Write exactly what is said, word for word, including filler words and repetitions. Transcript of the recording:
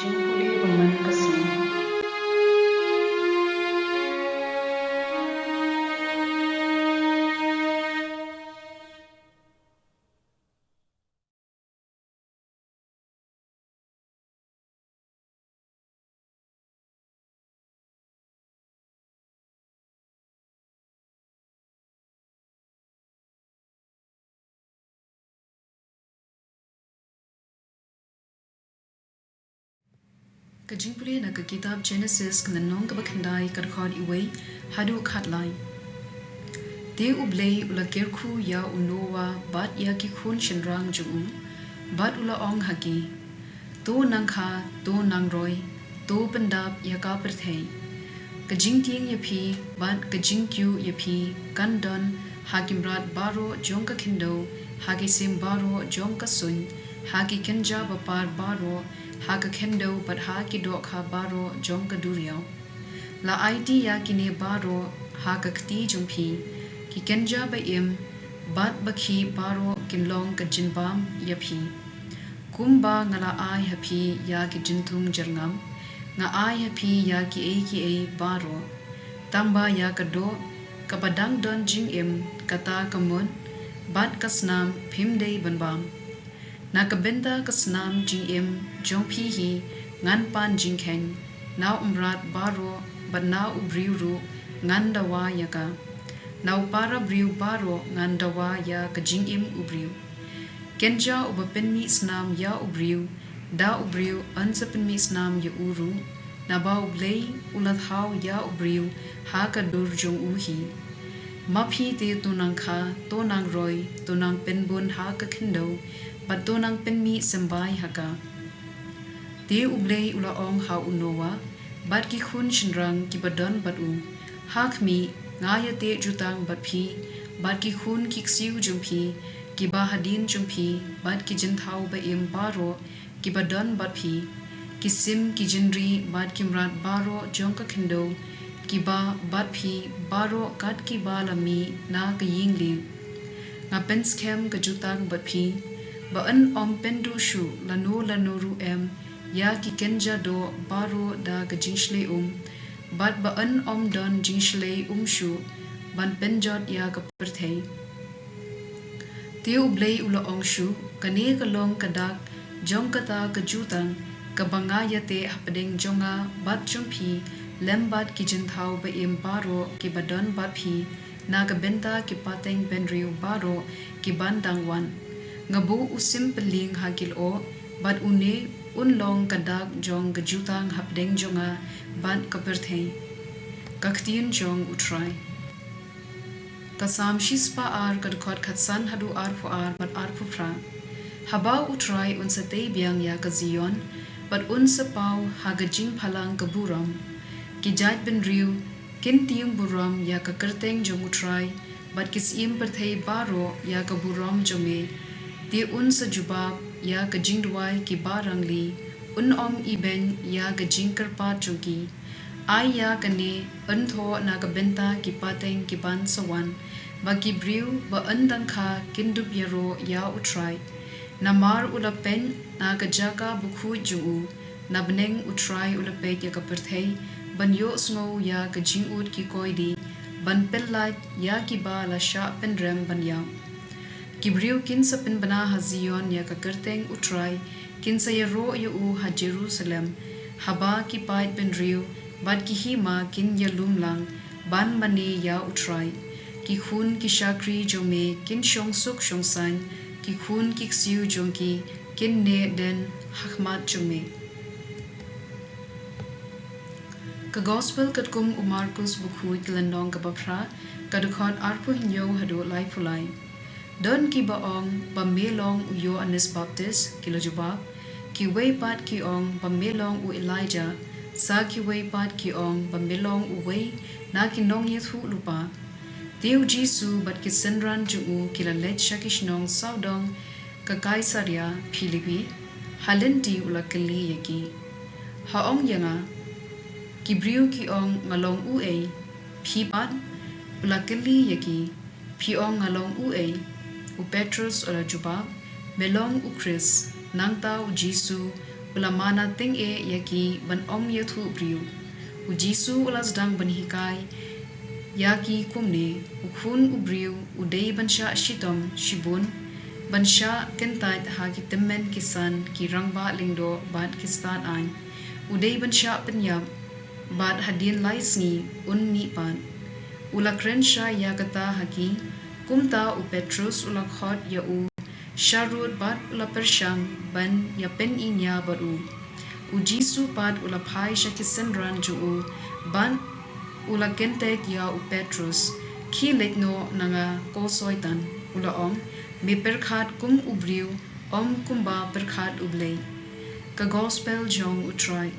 Jingpule ba man ka sngi. Ka jingpule na ka kitab Genesis, ka lynnong kaba khyndai, ka dkhot uwei haduh khatlai. Te U Blei u la kyrkhu ïa u Noah bad ïa ki khun shynrang jong u, bad u la ong ha ki, To nang kha, to nang roi, to pyndap ïa ka pyrthei. Ka jingtieng ïa phi bad ka jingkiew ïa phi kan don ha ki mrad baroh jong ka khyndew, ha ki sim baroh jong ka suiñ, ha ki kynja bapar baroh, ha ka khyndew bad ha ki dohkha baroh jong ka duriaw. La aiti ïa kine baroh ha ka kti jong phi. Ki kynja ba im bad ba khih baroh kin long ka jingbam ïa phi. Kumba nga la ai ha phi ïa ki jynthung jyrngam, nga ai ha phi ïa kiei kiei baroh. Tangba ïa ka doh kaba dang don jingim, kata ka mut bad ka snam phim dei ban bam. Na ka bynta ka snam jingim jong phi hi ngan pan jingkheiñ, na u mrad baroh bad na u briew ruh ngan dawa ïa ka. Na u para briew baroh ngan dawa ïa ka jingim u briew. Kynja uba pynmih snam ïa u briew, da u briew yn sa pynmih snam ïa u ruh, naba U Blei u la thaw ïa u briew ha ka dur jong u hi. Ma phi te to nang kha, to nang roi, to nang pynbun ha ka khyndew, bad to nang pynmih symbai ha ka. Te U Blei u la ong ha u Noah bad ki khun shynrang kiba don bad u, Ha khmih, nga ïateh jutang bad phi bad ki khun ki ksiew jong phi, kiba hadien jong phi, bad ki jynthaw ba im baroh kiba don bad phi, ki sim ki jingri bad ki mrad baroh jong ka khyndew kiba bad phi, baroh kat kiba la mih na ka ïing lieng. Nga pynskhem ka jutang bad phi, ba yn ym pynduh shuh lano lano ruh em ïa ki kynja doh baroh da ka jingshlei um, bad ba yn ym don jingshlei um shuh ban pynjot ïa ka pyrthei. Te U Blei u la ong shuh, Kane ka long ka dak jong kata ka jutang kaba nga ïateh hapdeng jong nga bad jong phi, lem bad ki jynthaw ba im baroh kiba don bad phi, na ka bynta ki pateng bynriew baroh kiban dang wan. Nga buh u sim pyllieng ha ki lyoh, bad une un long ka dak jong ka jutang hapdeng jong nga bad ka pyrthei. Ka ktien jong U Trai. Ka Salm shispah ar, ka dkhot khatsan haduh arphew ar bad arphew phra. Haba U Trai un sa tei biang ïa ka Zion, bad un sa paw ha ka jingphalang ka burom. Ki jait bynriew kin tieng burom ïa ka kyrteng jong U Trai, bad ki syiem pyrthei baroh ïa ka burom jong me. Te un sa jubab ïa ka jingduwai kiba rangli, un ym ibeiñ ïa ka jingkyrpad jong ki. Ai ïa kane yn thoh na ka bynta ki pateng kiban sa wan, ba ki briew ba yn dang kha kin dup ïaroh ïa U Trai. Namar u la peit na ka jaka bakhuid jong u, na bneng U Trai u la peit ïa ka pyrthei, ban ïohsngew ïa ka jingud ki koidi, ban pyllait ïa kiba la shah pynrem ban ïap. Ki briew kin sa pynbna ha Zion ïa ka kyrteng U Trai, kin sa ïaroh ïa u ha Jerusalem, haba ki paid bynriew bad ki hima kin ïalum lang ban mane ïa U Trai. Ki khun ki shakri jong me kin shong suk shong saiñ, ki khun ki ksiew jong ki kin neh dien ha khmat jong me. Ka Gospel katkum u Markus bakhuid, ka lynnong kaba phra, ka dkhot arphew hynñiew haduh laiphew lai. Don kiba ong ba me long u Ïoannis Baptist, ki la jubab. Kiwei pat ki ong ba me long u Elijah, sa kiwei pat ki ong ba me long uwei na ki nongïathuhlypa. Te U Jisu bad ki synran jong u ki la leit sha ki shnong sawdong ka Kaisaria Philipi, ha lynti u la kylli ïa ki, Ha ong ïa nga, ki briew ki ong nga long uei? Phi pat? U la kylli ïa ki, Phi ong nga long uei? U Petros u la jubab, Me long u Khrist. Nangta U Jisu u la mana tyngeh ïa ki ban ym ïathuh briew. U Jisu u la sdang ban hikai ïa ki kumne: U Khun u Briew u dei ban shah shitom shibun, ban shah kyntait ha ki tymmen ki san, ki rangbah lyngdoh bad ki stad aiñ. U dei ban shah pynïap, bad hadien lai sngi un mihpat. U la kren shai ïa kata ha ki. Kumta u Petrus u la khot ïa u sharud bad u la pyrshang ban ïa pynïap bad u. U Jisu pat u la phai sha ki synran jong u bad u la kyntait ïa u Petrus. Khie leit noh na nga, ko Soitan, u la ong, me pyrkhat kum u briew, ym kumba pyrkhat U Blei. Ka Gospel jong U Trai.